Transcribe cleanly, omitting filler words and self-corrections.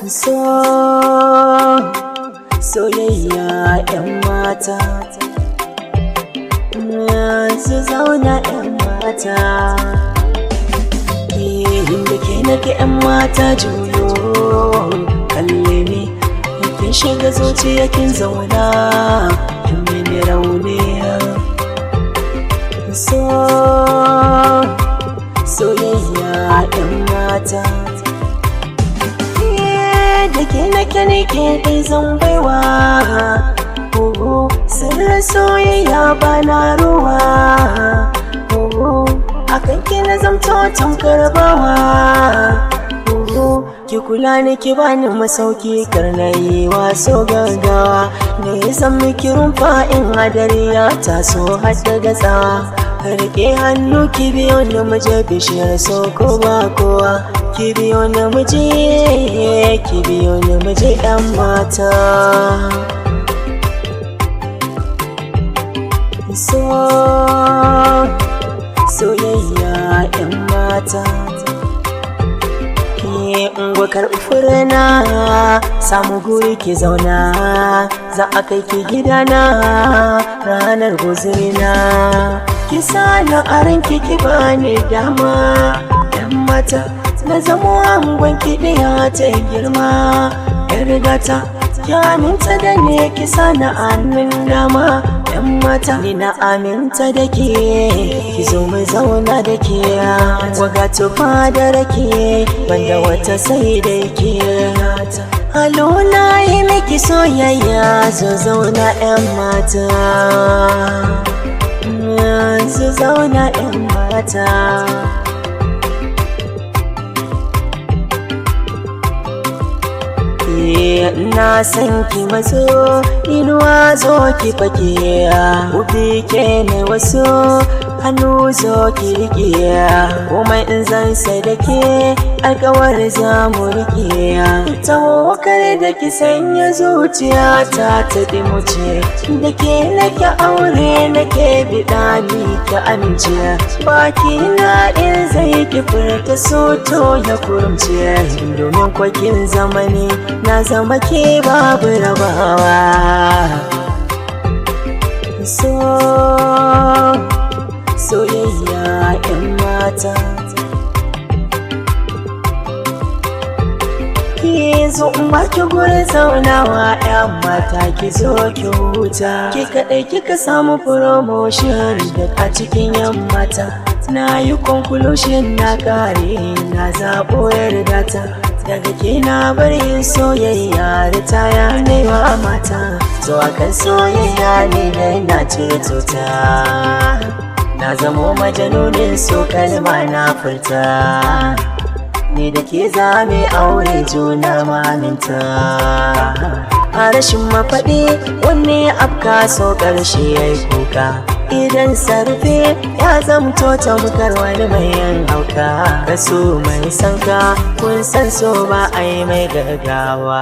So soyayya 'yan mata, su zauna 'yan mata. Inda ke nake 'yan mata, juyo kalle ni. Kin shiga zuciya kin zauna, kin mini rauni. So soyayya 'yan mata, da ke nake nake dai zan baiwa sirrin soyayya, ba na ruwa akan ki, na zamto tamkar bawa. Ki kula ni, ki bani masauki, kar na yi waso gaggawa. Ne zan miki rumfa in hadari ya taso har da gatsawa. Rike hannu ki biyo ni muje bishiyar so, ko ba kowa. Ki biyo ni muje, ki biyo ni muje, yan mata. So soyayya yan mata, ki ungo karɓi furna, samu guri ki zauna, za a kai ki gidana ranar guzurina. Ki sani a ranki, ki bani dama, yan mata, na zamo angon ki, ɗaya ta girma, yar gata. Ki aminta da ne, ki sani hannun dama, yan mata, ni na aminta da ke. Ki zo mu zauna da ke, waga tufa da rake, banda wata sai da ke. Halo, na yi miki soyayya, zo zauna yan mata, zo zauna yan mata. Na san ki maso inuwa, zo ki fake, ubi ke ne wasu hannu, zo ki rike komai in zan sai da ke, alkawar za mu rike. Taho, kare da ki sanya zuciya ta ta dimuce, da ke nake aure nake biɗa, ni ki amince. Baki na in zai ki furta so, to ya kurumce, domin kwakin zamani na zama ke, babu rabawa. So soyayya 'yan mata, ki zo in baki gurin zaunawa, 'yan mata, ki zo ki huta. Ki kaɗai kika samu promotion da a cikin 'yan mata. Na yi conclusion, na kare, na zaɓo yarda ta. Daga ke na bar yin soyayya, ritaya ne wa mata. Zuwa kan soyayya ne da na cire tuta, na zamo majanunin so, kalma na furta. Ni da ke zame aure juna maminta. A rashin mafaɗi wanne afka so, ƙarshe ya yi kuka. Idan sarfe ya zamto tamkar wani mai yin hauka, kaso mai sanka, kun san so ba a yi mai gaggawa.